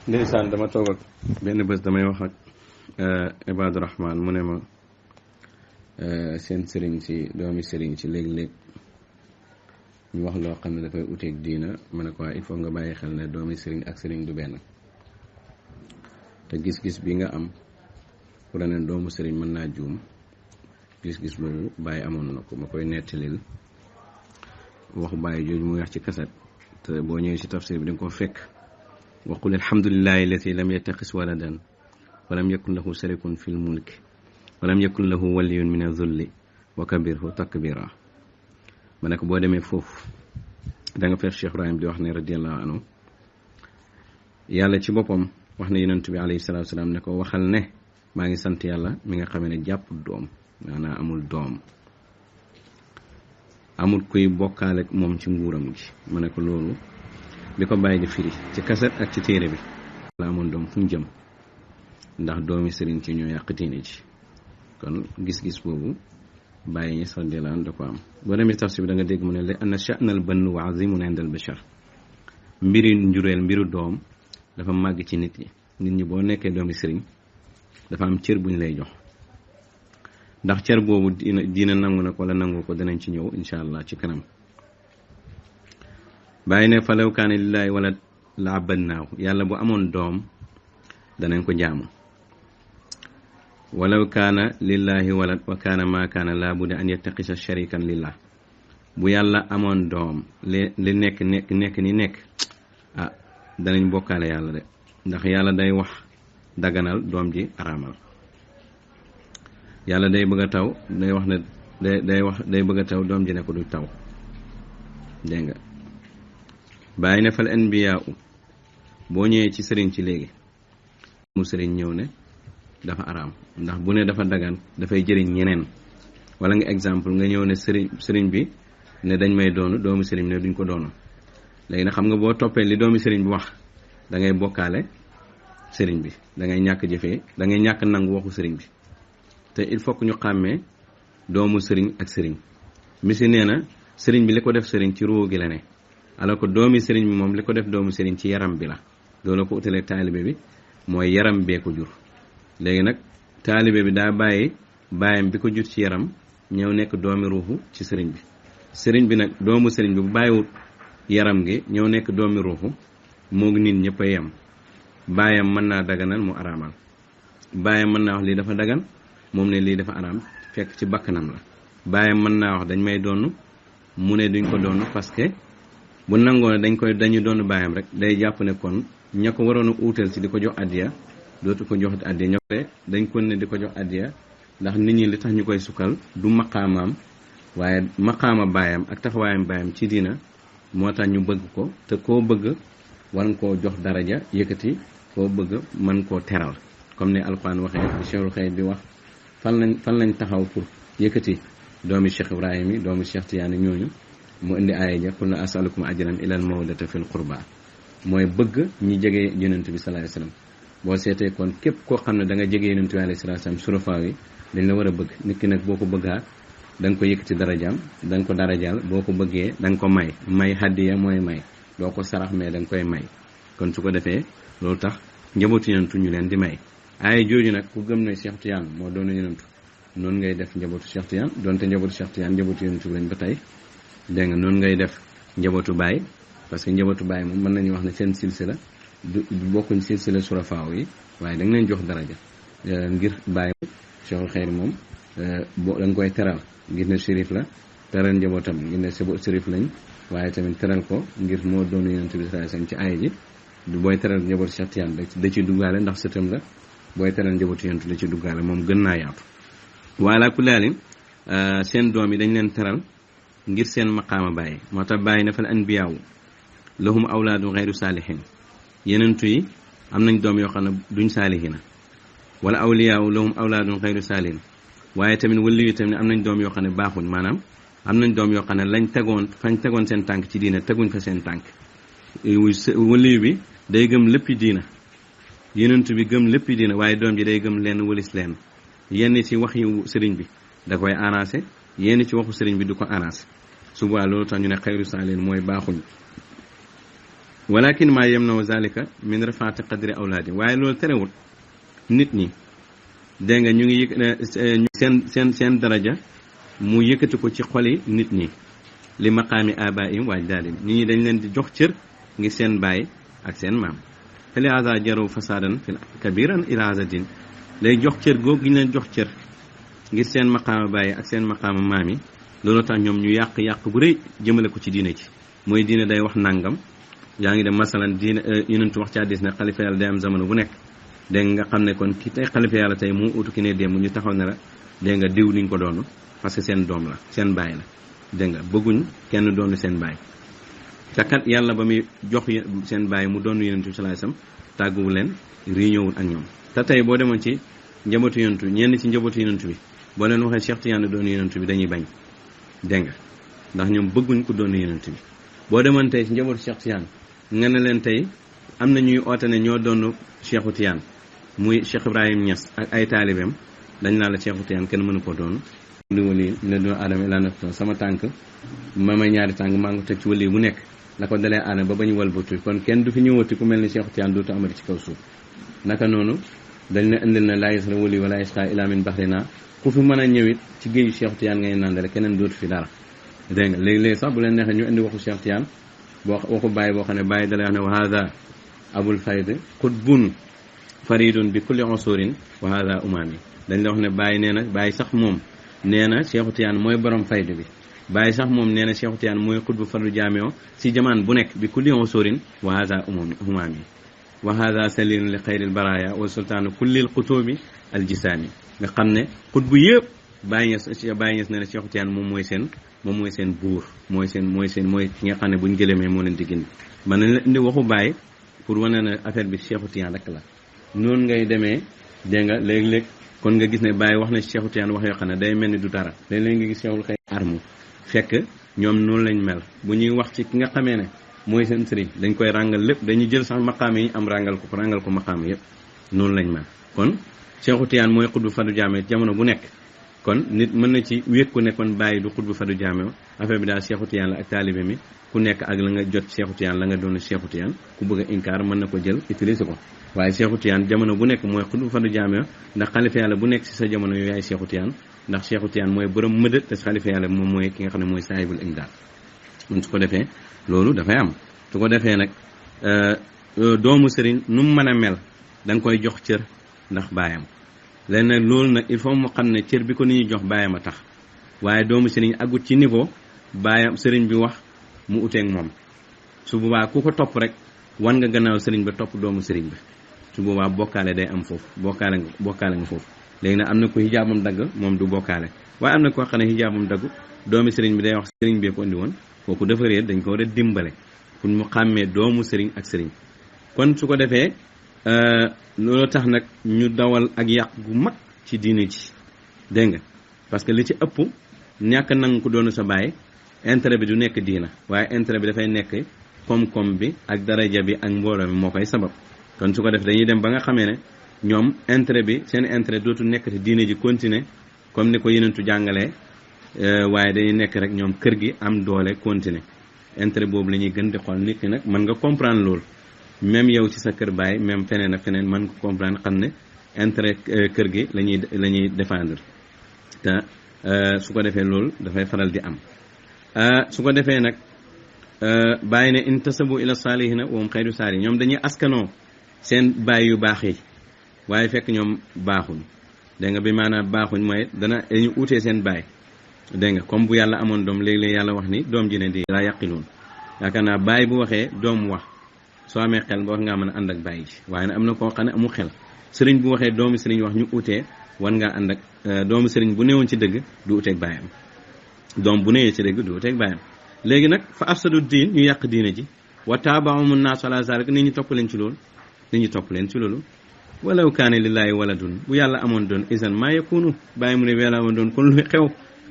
ndeysaan dama toog ak benn bés damay wax ak Ibaadu Rahmaan mu ne ma seen sëriñ si doomi sëriñ si léeg-léeg ñu wax loo xam ne dafay uteeg diina ma ne ko il faut nga bàyyi xel ne doomi sëriñ ak sëriñ du benn te gis-gis bi nga am pour ne doomu sëriñ mën naa juum gis-gis boobu bàyyi amoon na ko ma koy nettalil waxu bàyyi jooju muy wax ci kaset te boo ñëwee ci tafsir bi da nga ko fekk waqul alhamdulillahi allati lam yattaqis waladan walam yakun lahu sharikun fil mulki walam yakun lahu waliyun min azulli wa kabirhu takbira ma ne ko boo demee foofu da nga fekk Cheikh Ibrahim di wax ne radiyallahu anhu yàlla ci boppam wax na yonent bi alayhi salaatu salaam ne ko waxal ne maa ngi sant yàlla mi nga xamee ne jàpp doom maanaam amul doom amul kuy bokkaale moom ci nguuram gi ma ne ko loolu bi ko bàyyi di firi ci kaset ak ci téere bi la amoon doom fu ñu jëm ndax doomi sëriñ ci ñoo yàq diine ji kon gis-gis boobu bàyyi ñi sax delaan da ko am boo demee tafsir bi da nga dégg mu ne la anna sha'nal bann wa azimun inda al bashar mbiri njureel mbiru doom dafa màgg ci nit ñi boo nekkee doomi sëriñ dafa am cër buñ lay jox ndax cër boobu dina nangu nag wala nangu ko dinañ ci ñëw incha allah ci kanam bàyyi ne falaw kaana lillaahi walad la abadnaahu yàlla bu amoon doom danañ ko jaamu walaw kaana lillaahi walad wa kaana maa kaana laa budda an yattaqisa sharikan lillah bu yàlla amoon doom li nekk danañ bokkaale yàlla de ndax yàlla day wax daganal doom ji araamal yàlla day bëgg a taw day wax ne day bëgg a taw doom ji ne ko du taw dégg nga bàyyi ne fal anbiyaa boo ñëwee ci sëriñ ci léegi mu sëriñ ñëw ne dafa araam ndax bu ne dafa dagan dafay jëriñ ñeneen wala nga exemple nga ñëw ne sëriñ bi ne dañ may doonu doomu sëriñ ne duñ ko doonu léegi nag xam nga boo toppee li doomu sëriñ bi wax da ngay bokkaale sëriñ bi da ngay ñàkk jëfee da ngay ñàkk nangu waxu sëriñ bi te il faut que ñu xàmmee doomu sëriñ ak sëriñ misi nee na sëriñ bi li ko def sëriñ ci ruu gi la ne alors que doomi sëriñ bi moom li ko def doomu sëriñ ci yaram bi la loolu ko utalee taalibe bi mooy yaram bee ko jur léegi nag taalibe bi daa bàyyi baayam bi ko jur ci yaram ñëw nekk doomi ruuxu ci sëriñ bi nag doomu sëriñ bi bu bàyyiwut yaram gi ñëw nekk doomi ruuxu moo ngi nit ñëpp a yem baayam mën naa daganal mu araamal baayam mën naa wax lii dafa dagan moom ne lii dafa araam fekk ci bakkanam la baayam mën naa wax dañ may donn mu ne duñ ko donn parce que bu nangoo ne dañu doon baayam rek day jàpp ne kon ña ko waroon a uutal ci di ko jox addiya dootu ko jox addiya ñoom dañ ko ne di ko jox addiya ndax nit ñi li tax ñu koy sukkal du maqaamaam waaye maqaama baayam ak taxawaayam baayam ci diina moo tax ñu bëgg ko te koo bëgg war nga koo jox daraja yëkkati koo bëgg mën koo teral comme ne alquran waxee bi Cheikhul Xayr bi wax fan lañ taxaw pour yëkkati doomi Cheikh Ibrahima yi doomi Cheikh Tidiane ñooñu mu indi aaya ja qul laa as'alukum ajran ilal mawaddata fil qurba mooy bëgg ñi jege yonent bi sallallahu alayhi wasallam boo seetee kon képp koo xam ne da nga jege yonent bi alayhi wasallam surafaa yi dañ la war a bëgg nit ki nag boo ko bëggaa da nga ko yëkkati darajaam da nga ko darajaal boo ko bëggee da nga ko may hadiya mooy may doo ko sarax mais da nga koy may kon su ko defee loolu tax njabootu yonentu ñu leen di may aaya jooju nag ku gëm ne Cheikh Tidiane moo doon yonentu noonu ngay def njabootu Cheikh Tidiane donte njabootu Cheikh Tidiane njabootu yonentu lañ ba tey dégg nga noonu ngay def njabootu baay parce que njabootu baay moom mën nañu wax ne seen silsila du bokkuñ silsila surafaaw yi waaye da nga leen jox daraja ngir baay Cheikhul Xayr moom boo da nga koy teral ngir ne shérif la teral njabootam ngir ne shérif lañ waaye tamit teral ko ngir moo doon yonent bi sallallahu alayhi wasallam ci aaya ji booy teral njabootu Cheikh Tidiane da ci duggaale ndax sëtam la booy teral njabootu yonent da ci duggaale moom gën naa yaatu wala ku laalin seen doom yi dañ leen teral ngir seen maqaama bàyyi moo tax bàyyi na fa anbiyaawu lahum awlaadu xayru saalihin yenentu yi am nañ doom yoo xam ne duñ saalihina wala awliyaawu lahum awlaadun xayru saalihin waaye tamit wali yi tamit am nañ doom yoo xam ne baaxuñ maanaam am nañ doom yoo xam ne fañ tegoon seen tànk ci diina teguñ fa seen tànk wali bi day gëm léppi diina yenentu bi gëm léppi diina waaye doom ji day gëm lenn walis leen yenn ci wax yu sëriñ bi da koy arrangé yenn ci waxu sëriñ bi du ko arrangé suba loolu tax ñu ne xayru saalin mooy baaxuñ walakin maa yemnaw zalika min rafaati qadri awlaadi waaye loolu terewul nit ñi dégg nga ñu ngi seen daraja mu yëkkati ko ci xoli nit ñi li maqaami abaihim wa ajdadihim nit ñi dañ leen di jox cër ngir seen baay ak seen maam fa li haza jaru fasadan fi kabiran ila haza din lay jox cër googu ñu leen jox cër ngir seen maqaama baay ak seen maqaama maam yi loolu tax ñoom ñu yàq bu rëy jëmale ko ci diine ci mooy diine day wax nangam yaa ngi dem masalan diine yonentu wax ci hadiis ne xalifa yàlla day am jamono bu nekk dégg nga xam ne kon ki tey xalifa yàlla tey mu utu ki ne démb ñu taxaw ne la dégg nga diw liñ ko doon parce que seen doom la seen baay la dégg nga bëgguñ kenn doonu seen baay te kat yàlla ba muy jox seen baay mu doon yonent bi sallallahu alayhi wasallam tàgguwu leen réunion ak ñoom te tey boo demoon ci njabootu yonent ñenn ci njabootu yonent bi boo leen waxee Cheikh Tidiane doon yonent bi dañuy bañ dégg nga ndax ñoom bëgguñ ko doon yonent bi boo demoon tey ci njabootu Cheikh Tidiane nga ne leen tey am na ñuy oote ne ñoo doon Cheikhu Tidiane muy Cheikh Ibrahim Niass ak ay taalibeem dañ naa la Cheikhu Tidiane kenn mënu ko doon li wali ne doon aadama ila nafsi sama tànk ma may ñaari tànk maa ngi ko teg ci wali bu nekk la ko dalee aadama ba bañu walbatu kon kenn du fi ñëwati ku mel ni Cheikhu Tidiane dootu amati ci kaw suuf naka noonu dañ ne indil na laa yasra wali wala yasqa ila min bahrina ku fi mën a ñëwit ci géeju Cheikhu Tidiane ngay naan rek keneen dootu fi dara dégg nga léegi-léegi sax bu leen neexee ñu indi waxu Cheikh Tidiane waxu bàyyi boo xam ne bàyyi dalay wax ne wa hada abul fayd qutbun faridun bi kulli usurin wa hada umami dañ la wax ne bàyyi nee na bàyyi sax moom nee na Cheikhu Tidiane mooy borom faydu bi bàyyi sax moom nee na Cheikhu Tidiane mooy xutbu fardu jaameo si jamaan bu nekk bi kulli usurin wa hada umami wa hada salilun li xayril baraya wa sultaanu kullil qutubi al jisaami nga xam ne xutbu yëpp bàyyi ñes nee na Cheikhu Tidiane moom mooy seen buur mooy ki nga xam ne buñ gëlëmee moo leen di gindi man nañ la indi waxu bàyyi pour wane ne affaire bi Cheikhu Tidiane rek la noonu ngay demee dégg nga léeg-léeg kon nga gis ne Baye wax na ci Cheikhu Tidiane wax yoo xam ne day mel ni du dara léeg-léeg nga gis Cheikhul xëy armu fekk ñoom noonu lañ mel bu ñuy wax ci ki nga xamee ne mooy seen sëriñ dañ koy ràngal lépp dañuy jël sax maqaam yi am ràngal ko maqaam yëpp noonu lañ mel kon Cheikhu Tidiane mooy xutbu fadu jaame jamono bu nekk kon nit mën na ci wékku ne kon Baye du xutbu fadu jaame affaire bi daal Cheikhu Tidiane la ak taalibe mi ku nekk ak la nga jot Cheikhu Tidiane la nga doon Cheikhu Tidiane ku bëgg a inkaar mën na ko jël utiliser ko waaye Cheikhu Tidiane jamono bu nekk mooy xutbu fadu jaame ndax xalifa yàlla bu nekk si sa jamono yooyu yaay Cheikhu Tidiane ndax Cheikhu Tidiane mooy borom mëdët te xalifa yàlla moom mooy ki nga xam ne mooy saahibul imdaad mun su ko defee loolu dafay am su ko defee nag doomu sëriñ nu mu mën a mel da nga koy jox cër ndax baayam léegi nag loolu nag il faut mu xam ne cër bi ko nit ñi jox baayam a tax waaye doomu sëriñ agut ci niveau baayam sëriñ bi wax mu uteeg moom su boobaa ku ko topp rek wan nga gannaaw sëriñ ba topp doomu sëriñ ba su boobaa bokkaale day am foofu bokkaale nga foofu léegi nag am na ko hijaabam dagg moom du bokkaale waaye am na koo xam ne hijaabam dagg doomu sëriñ bi day wax sëriñ bee ko indi woon kooku dafa réer dañ ko war a dimbale pour mu xàmmee doomu sëriñ ak sëriñ kon su ko defee loolu tax nag ñu dawal ak yàq gu mag ci diine ci dégg nga parce que li ci ëpp ñàkk nangu ko doonu sa baay intérêt bi du nekk diina waaye intérêt bi dafay nekk koom-koom bi ak daraja bi ak mbooloo mi moo koy sabab kon su ko def dañuy dem ba nga xamee ne ñoom intérêt bi seen intérêt dootu nekk te diine ji continuer comme ni ko yenentu jàngalee waaye dañuy nekk rek ñoom kër gi am doole continuer intérêt boobu la ñuy gën di xool nit ki nag mën nga comprendre loolu même yow ci sa kër baay même feneen ak feneen mën nga comprendre xam ne intérêt kër gi la ñuy défendre te su ko defee loolu dafay faral di am su ko defee nag bàyyi ne intasabu ila salihina wa hum xayru saali ñoom dañuy askanoo seen baay yu baax yi waaye fekk ñoom baaxuñ dégg nga bi maanaam baaxuñ mooy dañu utee seen baay dégg nga comme bu yàlla amoon doom léeg-léeg yàlla wax ni doom ji ne di laa yaqiloon yaakaar naa baay bu waxee doom wax soo amee xel ba wax ngaa mën a ànd ak baay ji waaye nag am na koo xam ne amul xel sëriñ bu waxee doomu sëriñ wax ñu utee wan ngaa ànd ak doomu sëriñ bu newoon ci dëgg du uteeg baayam doom bu newee ci dëgg du uteeg baayam léegi nag fa afsadu diin ñu yàq diine ji wa taaba'umu naasu ala zalik nit ñi topp leen ci loolu walaw kaane lillaahi waladun bu yàlla amoon doon isan maa yakunu bàyyi mu ne bu yàlla amoon doon kon luy xew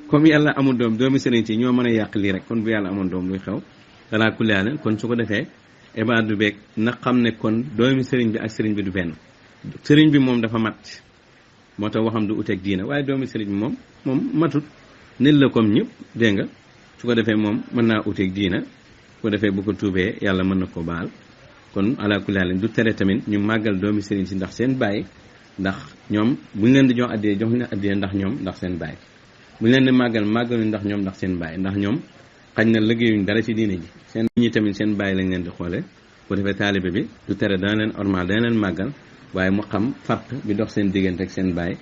comme yàlla amul doom doomi sëriñ ci ñoo mën a yàq lii rek kon bu yàlla amoon doom luy xew dalaa kulliyaale kon su ko defee ibaadu beeg na xam ne kon doomi sëriñ bi ak sëriñ bi du benn sëriñ bi moom dafa mat moo tax waxam du uteeg diina waaye doomi sëriñ bi moom matut nit la comme ñëpp dégg nga su ko defee moom mën naa uteeg diina ko defee bu ko tuubee yàlla mën na ko baal kon ala kulli haal du tere tamit ñu màggal doomi sëriñ si ndax seen baay ndax ñoom buñ leen di jox addiyee jox leen addiyee ndax ñoom ndax seen baay buñ leen di màggaluñ ndax ñoom ndax seen baay ndax ñoom xañ na liggéeyuñ dara ci diine ji seen ñi tamit seen baay lañ leen di xoole ko defee taalibe bi du tere dana leen ormal dana leen màggal waaye mu xam fatt bi dox seen diggante ak seen baay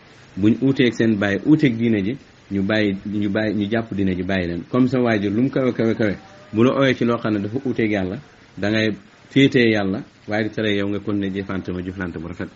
buñ uuteeg seen baay uuteeg diine ji ñu jàpp diine ji bàyyi leen comme sa waajur lu mu kawe bu la ooyee ci loo xam ne dafa uuteeg yàlla da ngay féetee yàlla waaye di tere yow nga kon ne jëfante bu rafet